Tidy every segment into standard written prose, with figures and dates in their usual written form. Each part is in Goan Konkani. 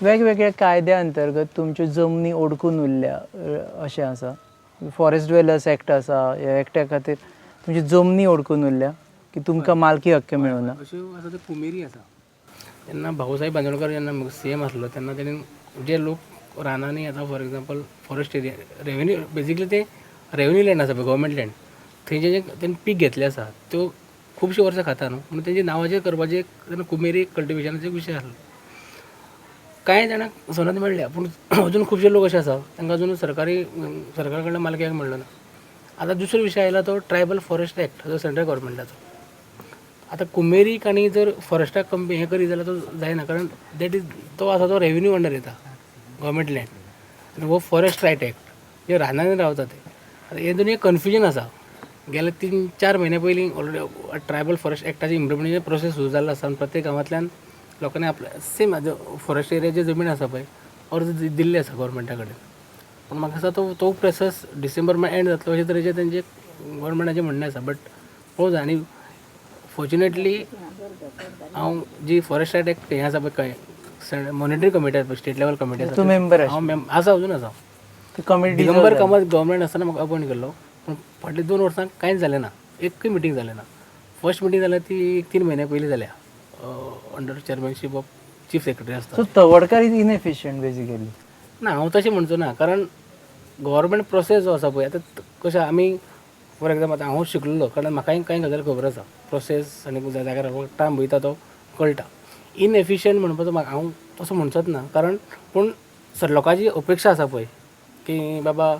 वेगवेगळ्या कायद्या अंतर्गत तुमच्यो जमनी ओडकून उरल्या अशें आसा. फॉरेस्ट ड्वेलर्स एक्ट आसा, ह्या एक्टा खातीर तुमची जमनी ओडकून उरल्या की तुमकां मालकी हक्क मेळना. अश्यो आसा त्यो कुमेरी आसा. तेन्ना भाऊसाहेब बांदोडकर जेन्ना सीएम आसलो तेन्ना तेणेन जे लोक रानांनी आतां for example forest area revenue, basically ते रेवेन्यू लँड आसा पळय, गव्हर्मेंट लँड, थंय जे तेणी पीक घेतलें आसा त्यो खुबशीं वर्सां खाता न्हू, म्हणून तेंच्या नांवाचेर करपाचें तेन्ना कुमेरी कल्टिवेशनाचो विशय आसलो. कांय जाणांक सनद मेळ्ळ्या, पूण अजून खुबशे लोक अशे आसा तांकां अजून सरकारी सरकारा कडल्यान मालकी हक्क मेळ्ळो ना. आतां दुसरो विशय आयला तो ट्रायबल फॉरेस्ट एक्ट जो सेंट्रल गव्हर्मेंटाचो. आतां कुमेरीक आनी जर फॉरेस्टाक कंपे हें करीत जाल्यार तो जायना, कारण that is तो आसा तो रेवेन्यू अंडर येता, गव्हर्मेंट लँड, आनी हो फॉरेस्ट रायट एक्ट जे रानांनी रावता ते. आतां हें दोनूय कन्फ्युजन आसा. गेले 3-4 म्हयन्या पयलीं ऑलरेडी ट्रायबल फॉरेस्ट एक्टाचे इम्प्लिमेंटेशन प्रोसेस सुरू जाल्लो आसा आनी प्रत्येक गांवांतल्यान लोकांनी आपल्या सेम फॉरेस्ट एरियाची जमीन आसा पळय अर्ज दिल्ले आसा गव्हर्मेंटा कडेन. पूण म्हाका दिसता तो तो प्रोसेस डिसेंबर म्हळ्यार एंड जातलो अशे तरेचें तेंचें गव्हर्मेंटाचें म्हणणें आसा. बट पळोवंक जाय. आनी फॉर्च्युनेटली हांव जी फॉरेस्ट रायट एक्ट हें आसा पळय, कांय मॉनिटरींग कमिटी आसा पळय, स्टेट लेवल कमिटी आसा, तूं मेंबर? हांव आसा, अजून आसा. कमिटी. दिगंबर कामत गव्हर्मेंट आसतना म्हाका अपॉयंट केल्लो, पूण फाटले 2 वर्सां कांयच जालें ना, एकूय मिटींग जालें ना. फर्स्ट मिटींग जाल्या ती एक 3 म्हयन्या पयलीं जाल्या, under chairmanship of chief secretary आसता. So Tawadkar is inefficient basically? ना, हांव तशें म्हणचो ना, कारण गव्हर्मेंट प्रोसेस जो आसा पळय, आतां कशें आमी फॉर एग्जाम्पल आतां हांव शिकलेलो, कारण म्हाकाय कांय गजाली खबर आसा, प्रोसेस आनी जाग्यार टायम वयता तो कळटा. इनएफिशियंट म्हणपाचो म्हाका हांव तसो म्हणचोच ना, कारण पूण सर लोकांची अपेक्षा आसा पळय की बाबा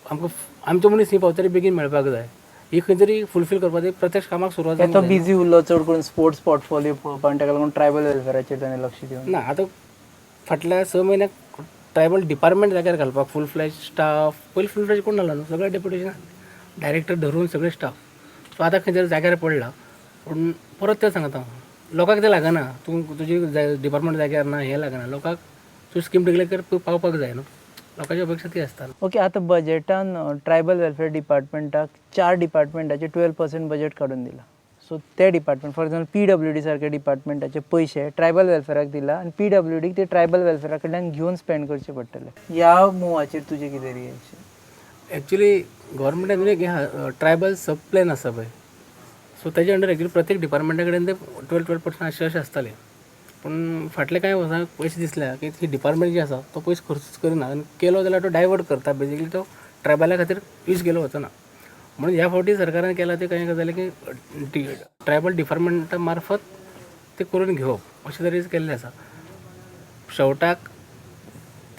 आमकां आमचो मनीस थंय पावतरी बेगीन मेळपाक जाय, ही खंय तरी फुलफील करपाची प्रत्यक्ष कामाक सुरवात जावंक तो जाय. बिजी उरलो चड करून स्पोर्ट्स पोर्टफोलियो पळोवपाक आनी ताका लागून ट्रायबल वेलफेराचेर ताणें लक्ष दिवन ना. आतां फाटल्या 6 म्हयन्याक ट्रायबल डिपार्टमेंट जाग्यार घालपाक फूल फ्लॅज स्टाफ, पयलीं फूल फ्लॅज कोण घालना न्हू, सगळे डेप्युटेशन डायरेक्टर धरून सगळे स्टाफ. सो आतां खंय तरी जाग्यार पडला, पूण परत तें सांगता हांव, लोकांक तें लागना. तूं तुजी डिपार्टमेंट जाग्यार ना हें लागना लोकांक, तूं स्कीम डिक्लेर कर पावपाक जाय न्हू, लोकांची अपेक्षा ती आसता. ओके, आतां बजेटान ट्रायबल वेलफेअर डिपार्टमेंटाक चार डिपार्टमेंटाचे 12% बजेट काडून दिलां. सो ते डिपार्टमेंट, फॉर एग्जाम्पल पीडब्ल्यूडी सारके डिपार्टमेंटाचे पयशे ट्रायबल वेलफेअराक दिला आनी पीडब्ल्यूडीक ते ट्रायबल वेलफेअरा कडल्यान घेवन स्पेंड करचे पडटले. ह्या मुवाचेर तुजें कितें रिएक्शन? एक्चुली गव्हर्मेंटान एक हें ट्रायबल सब प्लॅन आसा पळय, सो तेजे अंडर एक्चुली प्रत्येक डिपार्टमेंटा कडेन ते 12-12% अशें अशें आसताले. पूण फाटले कांय वर्सां पयशे दिसल्या की ही डिपार्टमेंट जी आसा तो पयशे खर्चूच करिना आनी केलो जाल्यार तो डायवर्ट करता, बेजिकली तो ट्रायबला खातीर यूज केलो वचना. म्हणून ह्या फावटी सरकारान केला तें कांय गजाली की ट्रायबल डिपार्टमेंटा मार्फत ते करून घेवप अशें तरेन केल्लें आसा. शेवटाक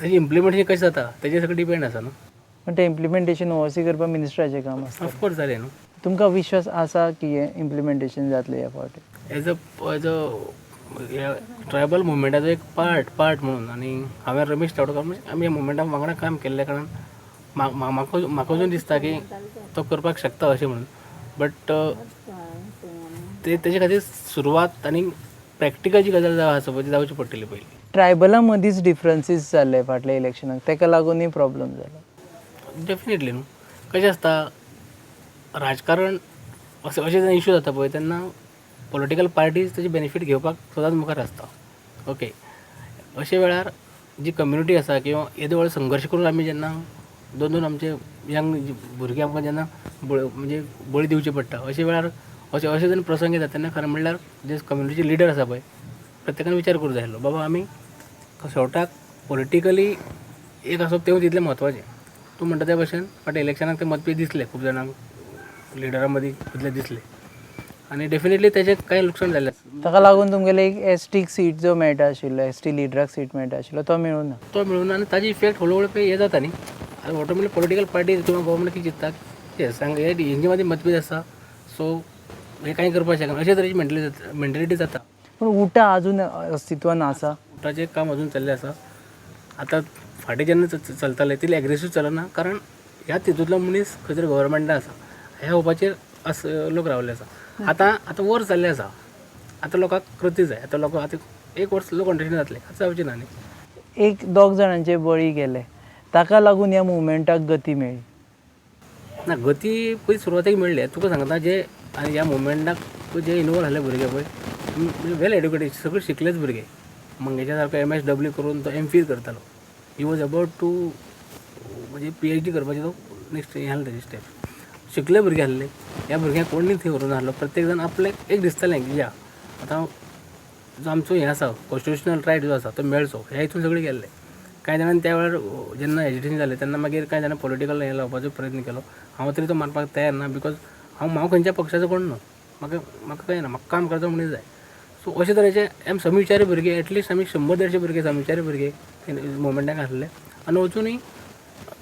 तेजें इम्प्लिमेंटेशन कशें जाता तेजेर सगळें डिपेंड आसा न्हू. पण तें इम्प्लिमेंटेशन ओवरसी करपाक मिनिस्टराचें काम आसता. ऑफकोर्स जालें न्हू. तुमकां विश्वास आसा की हें इम्प्लिमेंटेशन जातलें ह्या फावटी? एज अ ट्रायबल मुवमेंटाचो एक पार्ट पार्ट म्हणून आनी हांवें रमेश तवडकर म्हणजे आमी ह्या मुवमेंटा वांगडा काम केल्ल्या कारणान म्हाका म्हाका अजून दिसता की तो करपाक शकता अशें म्हणून. बट ते तेजे खातीर सुरवात आनी प्रॅक्टिकल जी गजाल आसा पळय ती जावची पडटली पयलीं. ट्रायबला मदींच डिफरन्सीस जाल्ले फाटल्या इलेक्शनाक, ताका लागूनय प्रॉब्लम जालो. डेफिनेटली न्हू. कशें आसता, राजकारण अशें अशें जेन्ना इशू जाता पळय तेन्ना पॉलिटिकल पार्टीज तेजे बेनिफीट घेवपाक सदांच मुखार आसता. ओके, अशे वेळार जी कम्युनिटी आसा किंवा येदो व्हड संघर्श करून आमी जेन्ना दोन दोन आमचे यंग भुरगे आमकां जेन्ना म्हणजे बळी दिवचे पडटा, अशे वेळार अशे अशे जेन्ना प्रसंग येता तेन्ना खरें म्हणल्यार जे कम्युनिटीचे लिडर आसा पळय प्रत्येकान विचार करूंक जाय आसलो, बाबा आमी शेवटाक पॉलिटिकली एक आसप तेंवूय तितलें म्हत्वाचें. तूं म्हणटा त्या भशेन फाटल्या इलेक्शनाक ते मतभेद दिसले, खूब जाणांक लिडरां मदीं तितले दिसले आनी डेफिनेटली तेजें कांय लुकसाण जाल्लें. ताका लागून तुमगेले एक एसटीक सीट जो मेळटा आशिल्लो, एसटी लिडराक सीट मेळटा आशिल्लो, तो मेळूना. तो मेळूना आनी ताजी इफेक्ट हळू हळू पळय हे जाता न्ही. आतां ऑटोमॅटिक पॉलिटिकल पार्टी किंवा गव्हर्मेंट कितें चिंत्ता, हे सांग हे हेंचे मदीं मतभेद आसा, सो हे कांय करपाक शकना अशे तरेची मेंटेलिटी जाता. पूण उटा अजून अस्तित्वान आसा? उटाचें काम अजून चल्लें आसा. आतां फाटीं जेन्ना चलतालें तितलें एग्रेसीव चलना, कारण ह्या तितूंतलो मनीस खंय तरी गव्हर्मेंटान आसा ह्या होपाचेर लोक रावल्ले आसा. आतां आतां वर्स जाल्लें आसा, आतां लोकांक कृती जाय. आतां लोकां आतां एक वर्स लोक कंटिन्यू जातलें, आतां जावचें ना न्ही. एक दोग जाणांचे बळी गेले, ताका लागून ह्या मुवमेंटाक गती मेळ्ळी? ना, गती पयली सुरवातेक मेळ्ळी. तुका सांगता, जे आनी ह्या मुवमेंटाक जे इनवॉल्व जाल्ले भुरगे पळय, वेल एड्युकेटेड, सगळे शिकलेच भुरगे. मंगेशा सारको MSW करून तो एमफील करतालो. He was about to म्हणजे PhD करपाची तो नेक्स्ट हें आसलें तेजी स्टेप. शिकले भुरगे आसले, ह्या भुरग्यांक कोण थंय व्हरूंक नासलो. प्रत्येक जाण आपल्याक एक दिसतालें की या आतां जो आमचो हें आसा कॉन्स्टिट्युशनल रायट जो आसा तो मेळचो, ह्या हितून सगळे गेल्ले. कांय जाणांनी त्या वेळार जेन्ना एजिटेशन जालें तेन्ना मागीर कांय जाणां पॉलिटिकल हें लावपाचो प्रयत्न केलो. हांव तरी तो मानपाक तयार ना, because हांव खंयच्या पक्षाचो कोण न्हू, म्हाका म्हाका कांय ना, म्हाका काम करता म्हणून जाय. सो अशे तरेचे आमी समविचारी भुरगे, एटलिस्ट आमी 100-150 भुरगे समविचारी भुरगे मुवमेंटाक आसले आनी अजुनूय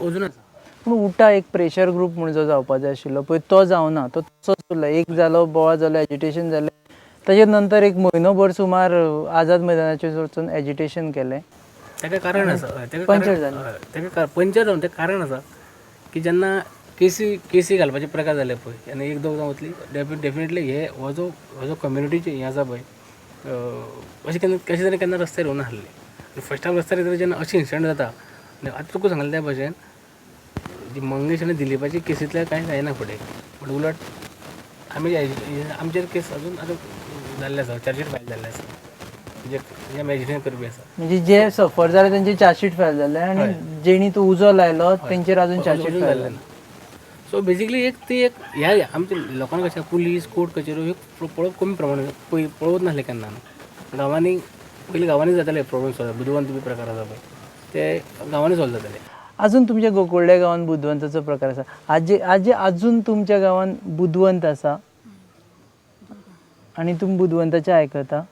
अजून आसा. पूण उटा एक प्रेशर ग्रूप म्हूण जो जावपा जाय आशिल्लो पळय तो जावना, तो तसोच उरलो. एक जालो, बोवाळ जालो, एजिटेशन जालें, ताजे नंतर एक म्हयनो भर सुमार आझाद मैदानाचेर वचून एजिटेशन केलें. ताका कारण आसा, ताका पंचर जालें. ताका पंचर जावन ताका कारण आसा की जेन्ना केसी घालपाचे प्रकार जाले पळय आनी एक दोग जावन वतली डेफिनेटली हे हो जो कम्युनिटीचे हें आसा पळय अशें केन्ना कशें तरी केन्ना रस्त्यार येवना आसले. आनी फर्स्ट टायम रस्त्यार येतकीर जेन्ना अशें इन्सिडंट जाता, आतां तुका सांगलें त्या भशेन मंगेश आनी दिलीपाचे केसींतल्यान कांय जायना फुडें, पूण उलट आमी आमचेर केस अजून आतां जाल्ले आसा, चार्जशीट फायल जाल्ले आसा, म्हणजे आमी एजिटेशन करपी आसा. म्हणजे जे सफर जाले तेंचे चार्जशीट फायल जाले आनी जेणी तो उजो लायलो तेंचेर अजून चार्जशीट फायल जाल्लें ना. सो बेजिकली एक ती एक ह्या आमच्या लोकांक कशें पुलीस कोर्ट कचेऱ्यो ह्यो पळोवप कमी प्रमाणान पळोवत नासले केन्ना न्हू. गांवांनी पयलीं गांवांनी जाताले प्रोब्लम सॉल्व, बुदवंत बी प्रकार आसा पळय ते गांवांनी सॉल्व जाताले. अजून तुमच्या गोकुळ्या गांवांत बुदवंताचो प्रकार आसा. आजी आजी अजून तुमच्या गांवांत बुदवंत आसा आनी तुमी बुदवंताचें आयकता?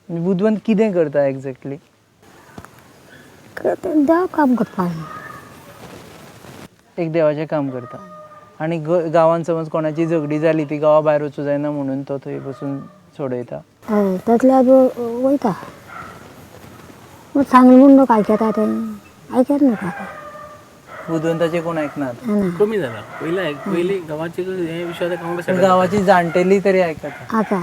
बुदवंत कितें करता एग्जॅक्टली? देव काम करता, एक देवाचें काम करता. आनी गांवांत समज कोणाची झगडी जाली ती गांवा भायर वचूं जायना म्हणून तो थंय बसून सोडयता. हय, तसल्या वयता सांगलें म्हूण लोक आयकता, ते आयकत न्हू काका. बुदवंताचें कोण आयकनात, कमी जाला. पयलीं पयलीं गांवाचे हे विशय आतां गांवांक पूण गांवाची जाणटेली तरी आयकता. आतां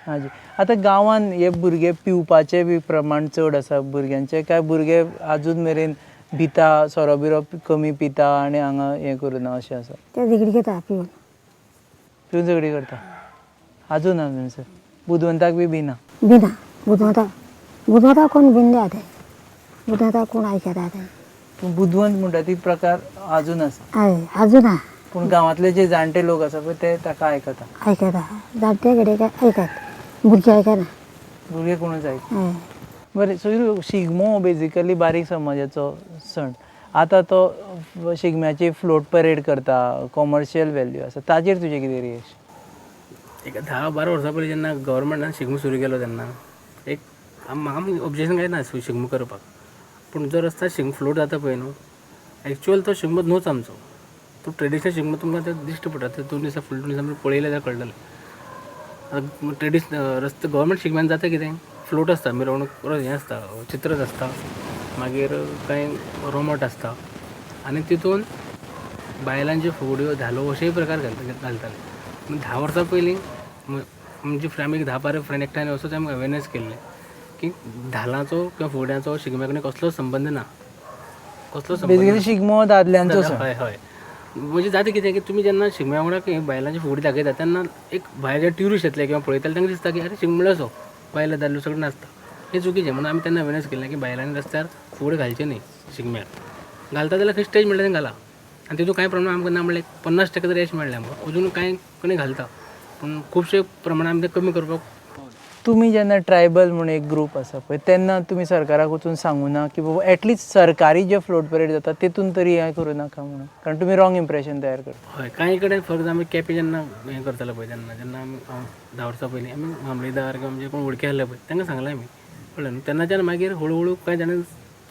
हाजी आतां गांवांत हे भुरगे पिवपाचें बी प्रमाण चड आसा भुरग्यांचें, काय भुरगे आजून मेरेन भिता, सोरो बिरो कमी पिता आनी हांगा हें करुना अशें आसा? ते झगडी घेता पिवन, पिवन झगडी करता आजून आजून सर बुदवंताक बी भिना? बिना बुदवंता बुदवंता कोण भिनले ते बुदवंता कोण आयकता ते. पूण बुदवंत म्हणटा ती प्रकार आजून आसा. हय, आजून आहा. पूण गांवांतले जे जाणटे लोक आसा पळय ते ताका आयकता. आयकता जाणटे कडेन काय आयकत, भुरगे आयकना. भुरगे कोणूच आयक. हय. बरें, सो शिगमो बेजिकली बारीक समाजाचो सण, आतां तो शिगम्याची फ्लोट परेड करता, कॉमर्शियल वेल्यू आसा, ताजेर तुजें कितें रिएक्शन? एक 10-12 वर्सां पयलीं जेन्ना गव्हर्मेंटान शिगमो सुरू केलो तेन्ना एक म्हाका ऑब्जेक्शन कांय ना शिगमो करपाक, पूण जो रस्त्यार शिगमो फ्लोट जाता पळय न्हू, एक्चुअल तो शिगमो न्हूच आमचो, तो ट्रेडिशनल शिगमो तुमकां ते दिश्टी पडटा. ते 2 दिसां फुडले 2 दिसां पळयलें जाल्यार कळटलें. आतां ट्रेडिशनल रस्ते गव्हर्मेंट शिगम्यान जाता कितें, फ्लोट आसता, मिरवणूक हें आसता, चित्रच आसता, मागीर कांय रोमट आसता आनी तितून बायलांच्यो फुगड्यो धालो अशेय प्रकार घालताले. 10 वर्सां पयलीं म्हणजे आमी 10-12 फ्रेंड एकठांय वचून आमी अवेरनेस केल्लें की धालांचो किंवा फुगड्यांचो शिगम्या कडेन कसलोच संबंद ना, कसलो संबंद. बेजिकली शिगमो दादल्यांचो सण. हय हय, म्हणजे जाता कितें की तुमी जेन्ना शिगम्या वांगडा बायलांची फुगडी दाखयता तेन्ना एक भायर जे ट्युरिस्ट येतले किंवा पळयतले तांकां दिसता की अरे शिगमो म्हणल्यार असो बायलां दादलो सगळें नाचता. हें चुकीचें. म्हणून आमी तेन्ना अवेरनेस केल्लें की बायलांनी रस्त्यार फुगडी घालचे न्ही. शिगम्याक घालता जाल्यार खंय स्टेज म्हणल्यार घाला आनी तितून कांय प्रमाण आमकां ना म्हणल्यार 50% तरी यश मेळ्ळें आमकां. अजून कांय कडेन घालता पूण खुबशे प्रमाणान आमी तें कमी करपाक. तुमी जेन्ना ट्रायबल म्हूण एक ग्रूप आसा पळय तेन्ना तुमी सरकाराक वचून सांगू ना की बाबा एटलिस्ट सरकारी जे फ्लोट परेड जाता तितून तरी हें करूं नाका म्हणून, कारण तुमी रॉंग इम्प्रेशन तयार करता? हय, कांय कडेन फॉर एग्जाम्पल केपें जेन्ना हें करताले पळय तेन्ना जेन्ना आमी 10 वर्सां पयलीं आमी मामलेदार किंवा आमचे कोण वळखी आसले पळय तांकां सांगलें आमी, कळ्ळें न्हू. तेन्नाच्यान मागीर हळू हळू कांय जाणांनी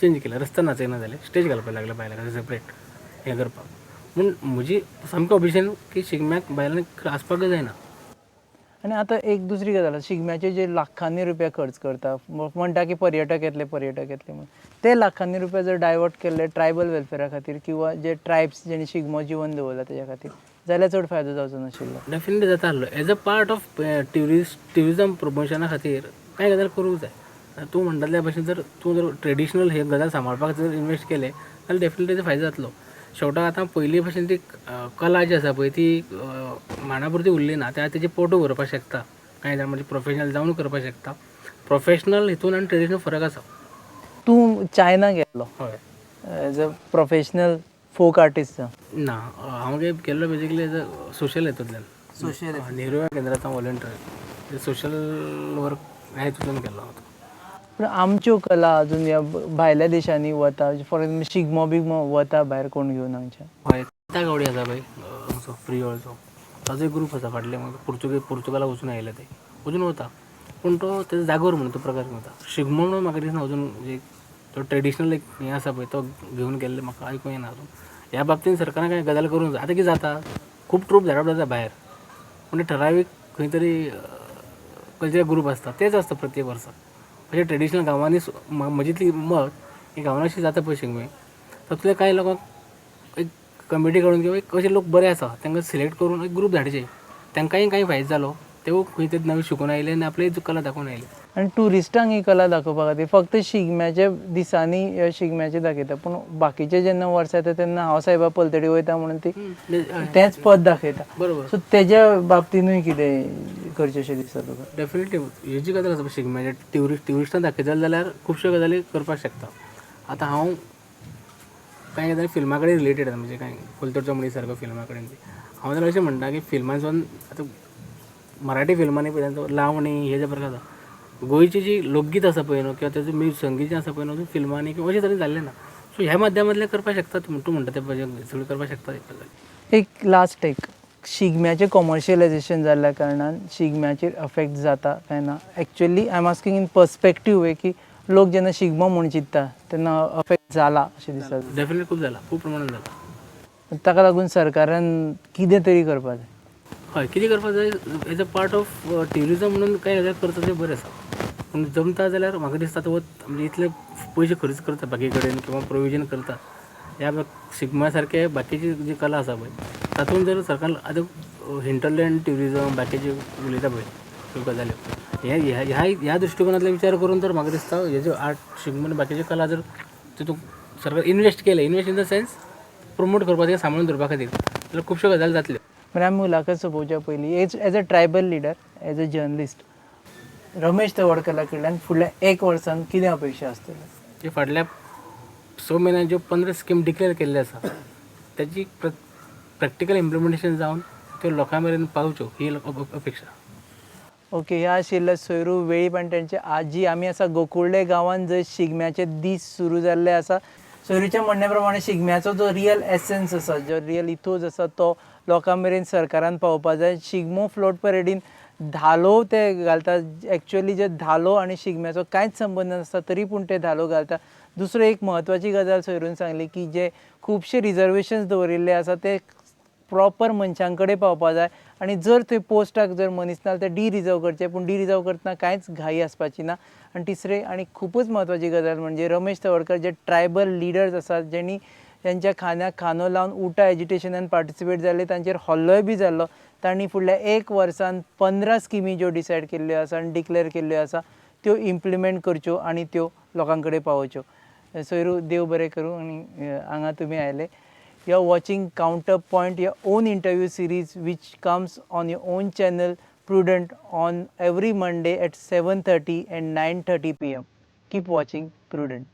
चेंज केलें, रस्त्यार नाचयना जालें, स्टेज घालपाक लागले बायलां सेपरेट हें करपाक. पूण म्हजी सामकें ऑब्जेक्शन की शिगम्याक बायलांनी आसपाकच जायना. आनी आतां एक दुसरी गजाल, शिगम्याचे जे लाखांनी रुपया खर्च करता, म्हणटा की पर्यटक येतले पर्यटक येतले म्हणून, ते लाखांनी रुपया जर डायवर्ट केल्ले ट्रायबल वेलफेरा खातीर किंवा जे ट्रायब्स जेणी शिगमो जिवन दवरला तेज्या खातीर जाल्यार चड फायदो जावचो नाशिल्लो? डेफिनेटली जाता आसलो. As a part of tourism प्रमोशना खातीर कांय गजाल करूंक जाय. तूं म्हणटा त्या भशेन जर तूं जर ट्रेडिशनल हे गजाल सांबाळपाक जर इनवेस्ट केलें जाल्यार डेफिनेटली तेजो फायदो जातलो. शेवटाक आतां पयलीं भशेन ती कला जी आसा पळय ती मांडा पुरती उरली ना, आतां तेजे फोटो बरोवपाक शकता कांय जाण, म्हणजे प्रोफेशनल जावन करपाक शकता. प्रोफेशनल हितून आनी ट्रेडिशनल फरक आसा. तूं चायना गेल्लो हय. As a professional folk artist? ना, हांव गेल्लो बेजिकली एज अ सोशल हेतूंतल्यान. सोशल. नेहरू केंद्रांत हांव वॉलंटियर, सोशल वर्क ह्या हितूंतल्यान गेल्लो हांव. पूण आमच्यो कला अजून ह्या भायल्या देशांनी वता, फॉर एक्झाम्पल शिगमो बिगमो वता भायर कोण घेवन हांगच्यान? हय, त्या गावडी आसा पळय आमचो प्रियोळचो, ताजो एक ग्रूप आसा. फाटले पुर्तुगेज पुर्तुगालाक वचून आयले, ते अजून वता, पूण तो तेजो जागोर म्हणून तो प्रकार वता. शिगमो म्हणून म्हाका दिसना अजून एक तो ट्रेडिशनल एक हें आसा पळय, तो घेवन गेल्ले म्हाका आयकूंक येना अजून. ह्या बाबतीन सरकारान कांय गजाल करूंक जाय. आतां कितें जाता, खूब ट्रूप धाडप जाता भायर, पूण ते ठरावीक खंय तरी कल्चरल ग्रूप आसता, तेच आसता प्रत्येक वर्सा. अशें ट्रेडिशनल गांवांनी, म्हजी इतली मत की गांवांनी अशें जाता पळय शिगमे, तातूंतल्या कांय लोकांक एक कमिटी काडून किंवा एक अशे लोक बरे आसा तांकां सिलेक्ट करून एक ग्रूप धाडचे. तांकांय कांय फायदो जालो, ते खंय तरी नवे शिकून आयले आनी आपली कला दाखोवन आयले. आनी ट्युरिस्टांक ही कला दाखोवपा खातीर फक्त शिगम्याच्या दिसांनी ह्या शिगम्याचे दाखयता, पूण बाकीचे जेन्ना वर्सां येता तेन्ना हांव सायबा पलतडी वयता म्हणून ती तेंच पद दाखयता. बरोबर. सो तेज्या बाबतीनूय कितें करचें अशें दिसता तुका? डेफिनेटली, ही जी गजाल आसा शिगम्याचे ट्युरिस्टां दाखयतले जाल्यार खुबश्यो गजाली करपाक शकता. आतां हांव कांय गजाली फिल्मा कडेन रिलेटेड आसा, म्हणजे कांय पलतडचो मनीस सारको फिल्मा कडेन. हांव जाल्यार अशें म्हणटा की फिल्मांसून, आतां मराठी फिल्मांनी पळय तांचो लावणी हे जे प्रकार आसा, गोंयची जी लोकगीत आसा पळय न्हू किंवा तेजो म्युजीक संगीत जें आसा पळय न्हू, फिल्मांनी किंवा अशें तरेन जाल्लें ना. सो ह्या माध्यमांतल्यान करपाक शकता तूं, तूं म्हणटा तें सगळें करपाक शकता एक गजाल. एक लास्ट, एक शिगम्याचें कॉमर्शियलायझेशन जाल्ल्या कारणान शिगम्याचेर अफेक्ट जाता काय ना? Actually I am asking in perspective way की लोक जेन्ना शिगमो म्हूण चिंत्ता तेन्ना अफेक्ट जाला अशें दिसता? डेफिनेटली, खूब जाला, खूब प्रमाणान जाला. ताका लागून सरकारान कितें तरी करपाक जाय. हय, कितें करपाक जाय, as a part of tourism म्हणून कांय गजाल करता तें बरें आसा, पूण जमता जाल्यार म्हाका दिसता तो म्हणजे इतले पयशे खर्च करता बाकी कडेन किंवा प्रोविजन करता, ह्या शिगम्या सारके बाकीची जी कला आसा पळय, तातूंत जर सरकार आतां हिंटरलँड ट्युरिजम बाकीचे उलयता पळय ह्यो गजाल्यो, हे ह्या ह्या ह्या दृश्टिकोनांतल्यान विचार करून तर म्हाका दिसता हे ज्यो आर्ट, शिगमो आनी बाकीच्यो कला जर तितूंत सरकार इनवेस्ट केले, invest in the sense promote करपा, सांबाळून दवरपा खातीर, जाल्यार खुबश्यो गजाली जातल्यो. म्हळ्यार आमी मुलाखत सोंपोवच्या पयलीं, as a tribal leader, as a journalist, Ramesh तवडकरा कडल्यान फुडल्या एक वर्सान कितें अपेक्षा आसतल्यो? जे फाटल्या 6 म्हयन्यान ज्यो 15 स्कीम डिक्लेर केल्ल्यो आसा, ताजी प्रॅक्टिकल इम्प्लिमेंटेशन जावन त्यो लोकां मेरेन पावच्यो ही अपेक्षा. ओके, ह्या आशिल्ले सोयरू वेळीप आनी तांचे आजी. आमी आसा गोकुर्डे गांवांत, जंय शिगम्याचे दीस सुरू जाल्ले आसा. सोयरूच्या म्हणण्या प्रमाणे शिगम्याचो जो रियल एसन्स आसा, जो रियल इथोज आसा, तो लोकां मेरेन सरकारान पावोवपा जाय. शिगमो फ्लोट परेडीन धालो ते घालता, एक्चुअली जे धालो आनी शिगम्याचो कांयच संबंद नासता, तरी पूण ते धालो घालता. दुसरो एक म्हत्वाची गजाल सोयरून सांगली की जे खुबशे रिजर्वेशन्स दवरिल्ले आसा ते प्रॉपर मनशां कडेन पावपा जाय आनी जर थंय पोस्टाक जर मनीस ना जाल्यार ते डी रिजर्व करचे, पूण डी रिजर्व करतना कांयच घाई आसपाची ना. आनी तिसरें आनी खुबूच म्हत्वाची गजाल म्हणजे रमेश तवडकर जे ट्रायबल लिडर्स आसात, जेणी तेंच्या खांद्याक खांदो लावन उटा एजिटेशनान पार्टिसिपेट जाल्ले, तांचेर हल्लोय बी जाल्लो, तांणी फुडल्या एक वर्सान 15 स्किमी ज्यो डिसायड केल्ल्यो आसा आनी डिक्लेर केल्ल्यो आसा त्यो इम्प्लिमेंट करच्यो आनी त्यो लोकां कडेन पावोवच्यो. सोयरू, देव बरें करूं आनी हांगा तुमी आयले. You are watching Counterpoint, your own interview series, which comes on your own channel Prudent on every Monday at 7:30 and 9:30 pm. Keep watching Prudent.